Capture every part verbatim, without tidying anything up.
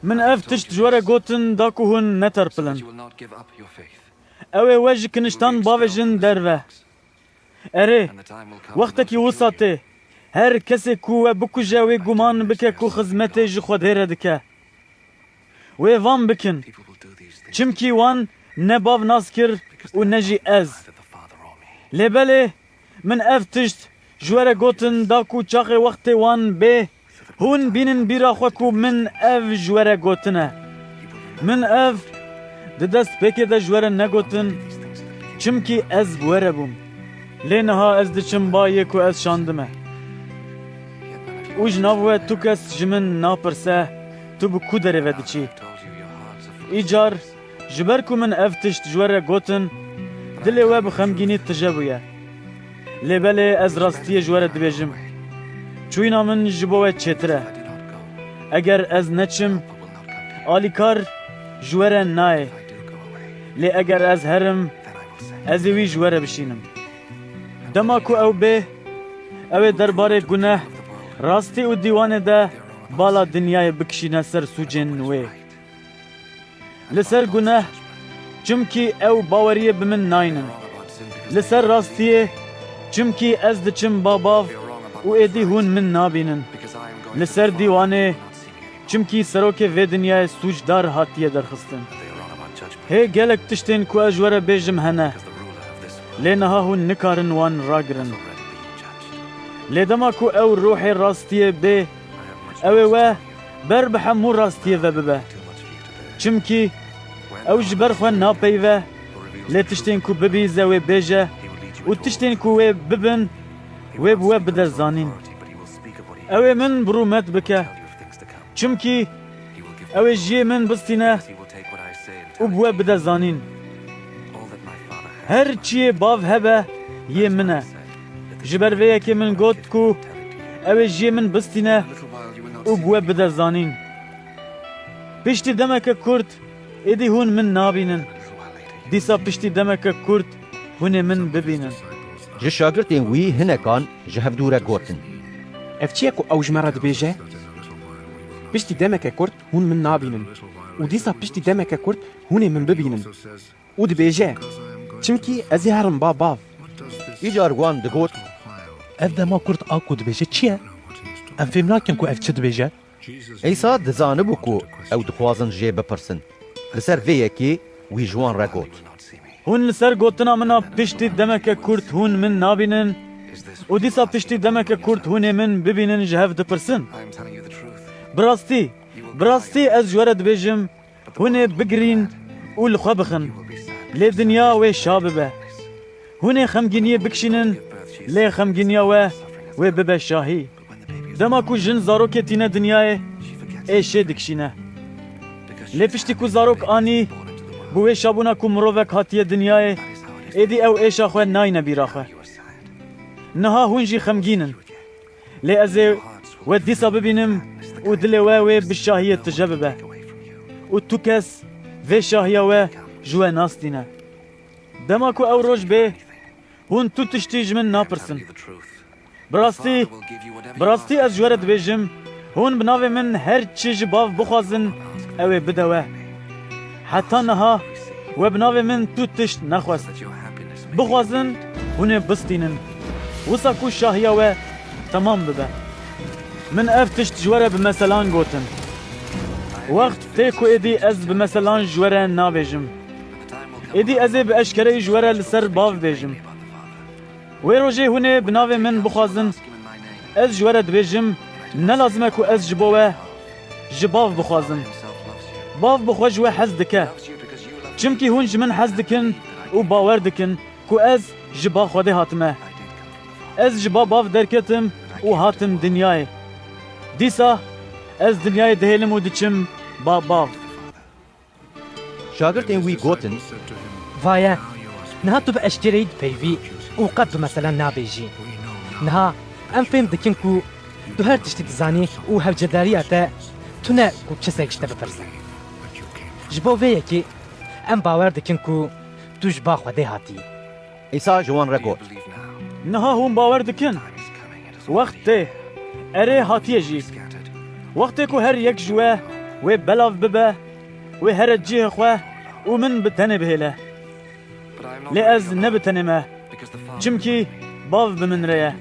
Min ev tişt ji we re gotin da ku hûn neterpilin. Ew ê we ji kiniştan bavêjin derve. Erê, wextekî wisa tê, her kesê ku we bikuje, wê guman bike ku xizmetê ji Xwedê re dike. Wê van bikin, çimkî wan ne bav nas kir û ne jî ez. Lê belê, min ev tişt ji we re gotin da ku çaxê wextê wan bê, hûn bînin bîra xwe ku min ev ji we re gotine. Min ev di destpêkê de ji we re negotin, çimkî ez bi we re bûm. Lê niha ez diçim ba yê ku ez şandime. Û ji nav we tu kes ji min napirse, tu bi ku derê ve diçî? Îcar, ji ber ku min ev tişt ji we re gotin, dilê we bi xemgînî tije bûye. Lê belê ez rastiyê ji we re dibêjim, çûyîna min ji bo we çêtir e. Eger ez neçim, alîkar ji we re nayê. Lê eger ez herim, ez ê wî ji we re bişînim. Dema ku ew bê, ew ê derbarê guneh, rastî û dîwanê de bala dinyayê bikişîne ser sûcên wê. Li ser guneh, çimkî ew baweriyê bi min naynin. Li ser rastiyê, çimkî ez diçim ba bav û êdî hûn min nabînin. Li ser dîwanê, çimkî serokê vê dinyayê sûcdar hatiye derxistin. Hê gelek tiştên ku ez ji we re bêjim hene, lê niha hûn nikarin wan ragirin. Lê dema ku ew ruhê rastiyê bê, ew ê we ber bi hemû rastiyê ve bibe. Çimkî ew ji ber xwe napeyive, lê tiştên ku bibihîze wê bêje û tiştên ku wê bibin, wê bi we bide zanîn. Ew ê min bi rûmet bike. Çimkî ew ê ji yê min bistîne û bi we bide zanîn. Her çiyê bav hebe yê min e. Ji ber vê yekê min got ku ew ê ji yê min bistîne û bi we bide zanîn. Piştî demeke kurt êdî hûn min nabînin. Dîsa piştî demeke kurt hûn ê min bibînin. Ji şagirtên wî hinekan ji hevdû re gotin. Ev çi ye ku ew ji me re dibêje? Piştî demeke kurt hûn min nabînin û dîsa piştî demeke kurt hûn ê min bibînin. Û dibêje, çimkî ez ê herim ba bav. Îcar wan digot, ev dema kurt a ku dibêje çi ye? Em fêm nakin ku ev çi dibêje. Îsa dizanibû ku ew dixwazin jê bipirsin. Li ser vê yekê wî ji wan re got. Hûn li ser gotina min a piştî demeke kurt hûn min nabînin û dîsa piştî demeke kurt hûn ê min bibînin ji hev dipirsin. Bi rastî, bi rastî ez ji we re dibêjim, hûn ê bigirîn û li xwe bixin, lê dinya wê şa bibe. Hûn ê xemgîniyê bikişînin, lê xemgîniya we wê bibe şahî. Dema ku jin zarokê tîne dinyayê, ê şê dikişîne. Lê piştî ku zarok anî, bi wê şabûna ku mirovek hatiye dinyayê, êdî ew êşa xwe nayne bîra xwe. Niha hûn jî xemgîn in. Lê ez ê we dîsa bibînim û dilê we wê bi şahiyê tije bibe. Û tu kes vê şahiya we ji we nastîne. Dema ku ew roj bê, hûn tu tiştî ji min napirsin. Bi rastî, bi rastî ez ji we re dibêjim, hûn bi navê min her çi ji Bav bixwazin, ew ê bide we. Heta niha we bi navê min tu tişt nexwest. Bixwazin, hûn ê bistînin. Wisa ku şahiya we temam bibe. Min ev tişt ji we re bi meselan gotin. Wext tê ku êdî ez bi meselan ji we re nabêjim. Êdî ez ê bi eşkereyî ji we re li ser Bav bêjim. Wê rojê hûn ê bi navê min bixwazin, ez ji we re dibêjim, ne lazim e ku ez ji bo we, ji Bav bixwazim. Bav bi xwe ji we hez dike. Çimkî hûn ji min hez dikin û bawer dikin ku ez ji ba Xwedê hatime. Ez ji ba Bav derketim û hatim dinyayê. Dîsa ez dinyayê dihêlim û diçim ba Bav. Şagirtên wî gotin, Vaye, niha tu bi eşkereyî dipeyivî û qet bi meselan nabêjî. Niha em fêm dikin ku tu her tiştî dizanî û hewcedariya te tune ku kesek ji te bipirse. Ji bo vê yekê em bawer dikin ku tu ji ba Xwedê hatî. Îsa ji wan re got, Niha hûn bawer dikin? Wext tê. Erê, hatiye jî. Wextê ku her yek ji we Wê belav bibe, wê here cihê xwe û min bi tenê bihêle. Lê ez ne bi tenê me, çimkî Bav bi min re ye.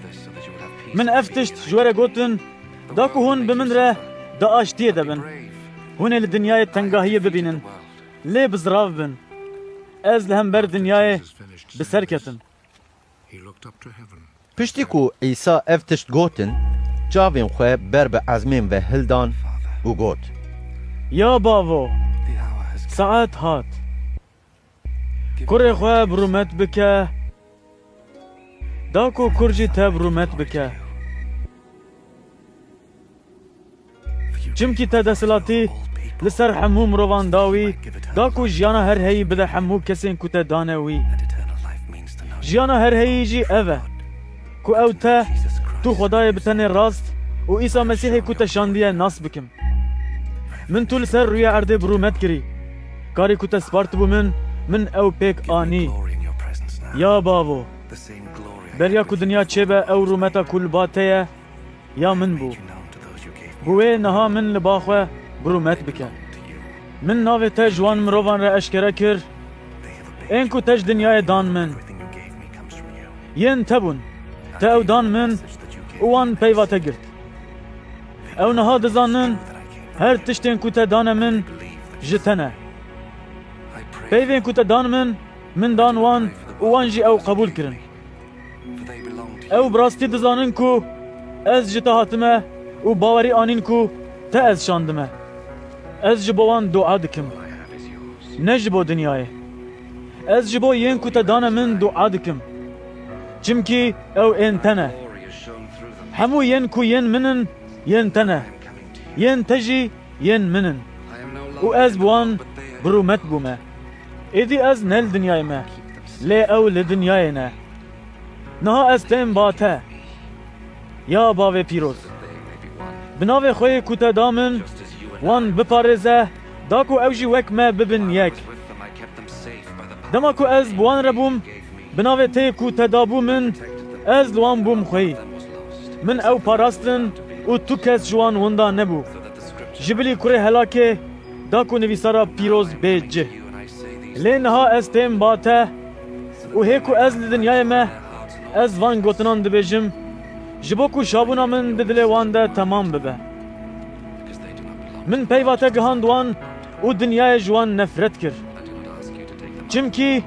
Min ev tişt ji we re gotin, da ku hûn bi min re di aştiyê de bin. Hûn ê li dinyayê tengahiyê bibînin, lê bizirav bin. Ez li hember dinyayê bi ser ketim. Piştî ku Îsa ev tişt gotin, çavên xwe ber bi ezmên ve hildan û got, Ya Bavo, saet hat. Kurê xwe bi rûmet bike, da ku kur jî te bi rûmet bike. Çimkî te desthilatî li ser hemû mirovan da wî, da ku jiyana her heyî bide hemû kesên ku te dane wî. Jiyana her heyî jî ev e, ku ew te, tu Xwedayê bi tenê rast û Îsa Mesîhê ku te şandiye nas bikim. Min tu li ser rûyê erdê bi rûmet kirî. Karê ku te spartibû min, min ew pêk anî. Ya Bavo, beriya ku dinya çêbe ew rûmeta ku li ba te ye, ya min bû. Bi wê niha min li ba xwe bi rûmet bike. Min navê te ji wan mirovan re eşkere kir, ên ku te ji dinyayê dan min. Yên te bûn. Te ew dan min û wan peyva te girt. Ew niha dizanin her tiştên ku te dane min ji te ne. Peyvên ku te dan min, min dan wan û wan jî ew qebûl kirin. Ew bi rastî dizanin ku ez ji te hatime û bawerî anîn ku te ez şandime. Ez ji bo wan dua dikim, ne ji bo dinyayê. Ez ji bo yên ku te dane min dua dikim, çimkî ew ên te ne. Hemû yên ku yên min in, yên te ne. Yên te jî yên min in û ez bi wan bi rûmet bûme. Êdî ez ne li dinyayê me, lê ew li dinyayê ne. Niha ez têm ba te, ya Bavê Pîroz. Bi navê xwe yê ku te da min, wan biparêze, da ku ew jî wek me bibin yek. Dema ku ez bi wan re bûm, bi navê te yê ku te dabû min, ez li wan bûm xweyî. Min ew parastin û tu kes ji wan winda nebû. Ji bilî kurê helakê, da ku nivîsara pîroz bê cih. Lê niha ez têm ba te û hê ku ez li dinyayê me, ez van gotinan dibêjim, ji bo ku şabûna min di dilê wan de temam bibe. Min peyva te gihand wan û dinyayê ji wan nefret kir. Çimkî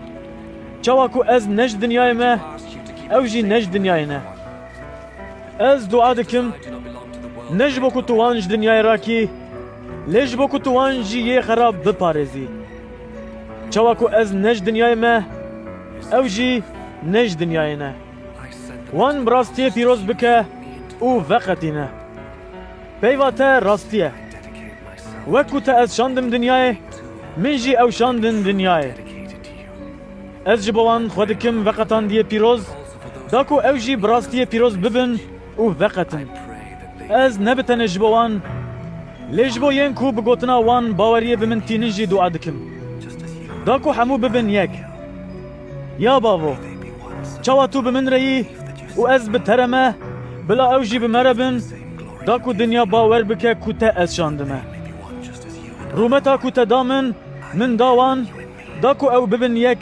çawa ku ez ne ji dinyayê me, ew jî ne ji dinyayê ne. Ez dua dikim, ne ji bo ku tu wan ji dinyayê rakî, lê ji bo ku tu wan ji yê xerab biparêzî. Çawa ku ez ne ji dinyayê me, ew jî ne ji dinyayê ne. Wan bi rastiyê pîroz bike û veqetîne. Peyva te rastî ye. Wek ku te ez şandim dinyayê, min jî ew şandin dinyayê. Ez ji bo wan xwe dikim veqetandiyê pîroz, da ku ew jî bi rastiyê pîroz bibin û veqetin. Ez ne bi tenê ji bo wan, lê ji bo yên ku bi gotina wan baweriyê bi min tînin jî dua dikim, da ku hemû bibin yek. Ya Bavo, çawa tu bi min re yî û ez bi te re me, bila ew jî bi me re bin, da ku dinya bawer bike ku te ez şandime. Rûmeta ku te da min, min da wan, da ku ew bibin yek,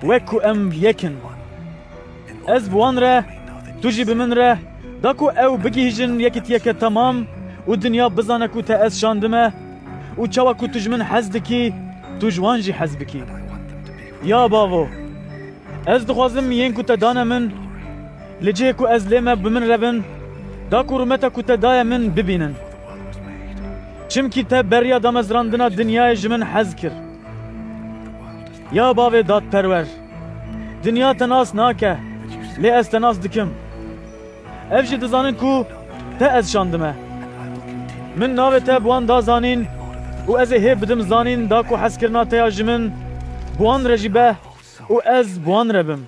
wek ku em yek in. Ez bi wan re, tu jî bi min re, da ku ew bigihîjin yekîtiyeke temam û dinya bizane ku te ez şandime û çawa ku tu ji min hez dikî, tu ji wan jî hez bikî. Ya Bavo, ez dixwazim yên ku te dane min, li cihê ku ez lê me bi min re bin, da ku rûmeta ku te daye min bibînin. Çimkî te beriya damezrandina dinyayê ji min hez kir. Ya Bavê dadperwer, dinya te nas nake, lê ez te nas dikim. Ev jî dizanin ku te ez şandime. Min navê te bi wan da zanîn û ez ê hê bidim zanîn da ku hezkirina te ya ji min bi wan re jî be û ez bi wan re bim.